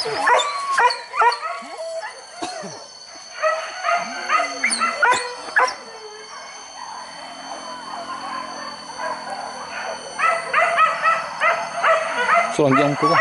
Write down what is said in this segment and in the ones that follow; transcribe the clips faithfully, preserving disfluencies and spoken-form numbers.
Suruh anjing tu kan.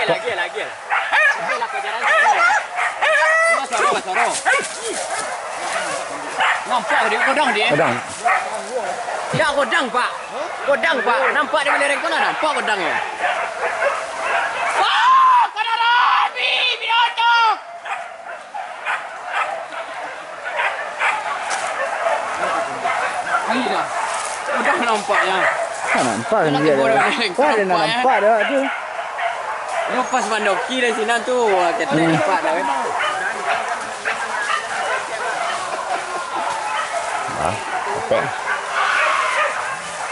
Agiah lah, agiah lah, agiah lah. Agiah lah, kejaran. Suruh, suruh, suruh. Nampak di godang dia. Godang. Ya, godang, Pak. Godang, Pak. Nampak di belereng tu lah, nampak godang tu. Wah, kena rabi, binatang. Ayo dah. Udah nampak ya. Tak nampak dia. Kok ada nak nampak dah tu. Yo pas mandoki dari sini tu, kita nampak dah kan. Ah, apa?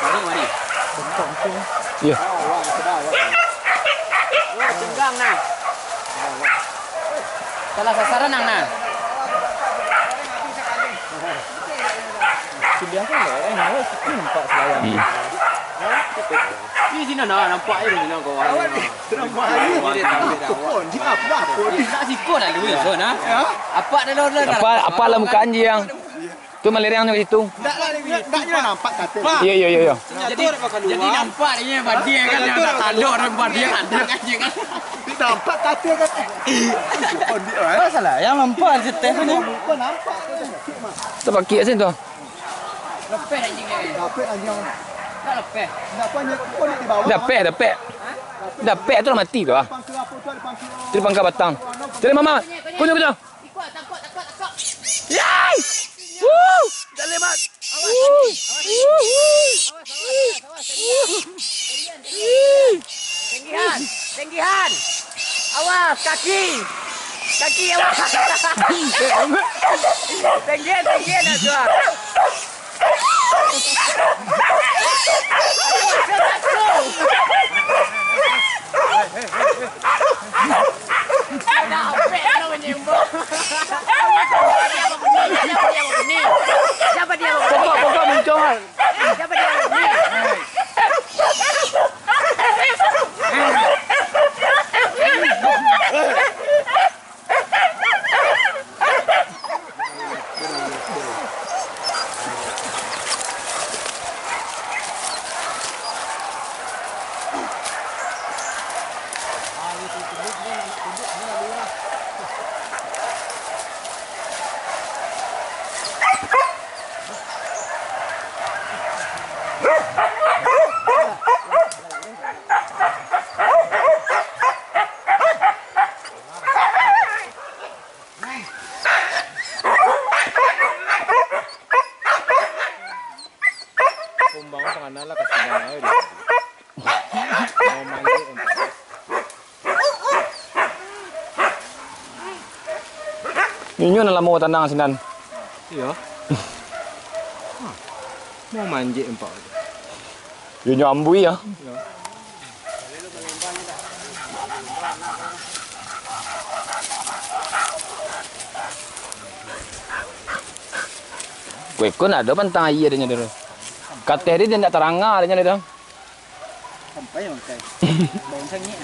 Mari, mari. Ya. Oh, tunggang nah. Salah sasaran nang nah. Sudah kan, eh, malah nampak selayang. Hmm. Di sini nah, nampak je di sini kau. Nampak aja. Dia tak ambil dah, awak. Dia apa, apa, dia. Tak siko dah, Luis, so, nah. Ya? Apa dah, dah, dah, dah. Apa, apa lah muka anjing? Tu malereng tu kat situ. Ndak lah, ndak, ndak je nampak katil. Iyo, iyo, iyo, iyo. Jadi, jadi nampak dia badia kan, dia tak tanduk orang badia, ada kan, dia kan. Nampak katil kan. Masalah, yang nampak di situ ni. Nampak tu. Terbakik kat situ. Lepeh anjing dia. Dapek anjing. Tak lepeh. Ndak apa, anjing kau ni di bawah. Dapek, dapek. Dapek tu lah mati tu ah. Pangka apa tu, ada pangka. Tu di pangka batang. Tu di mama. Kunyo, kunyo. Yay! Woo! Dah lemak. Woo! Woo! Woo! Tinggihan, tinggihan. Awas, kaki. Kaki, awas. Tinggihan, tinggihan, dah tua. Pokok, pokok muncul. Kumbang tangah lah kasih nama dia. Mau manggil untuk Inyo nan lamo tanang sinan. Iyo. Mau manjek empak. Yo nyambui ya. Kuekon ado pantang aia adonyo tu. Kateh dia ndak taranga adonyo tu. Sampai makai. Bau sangik.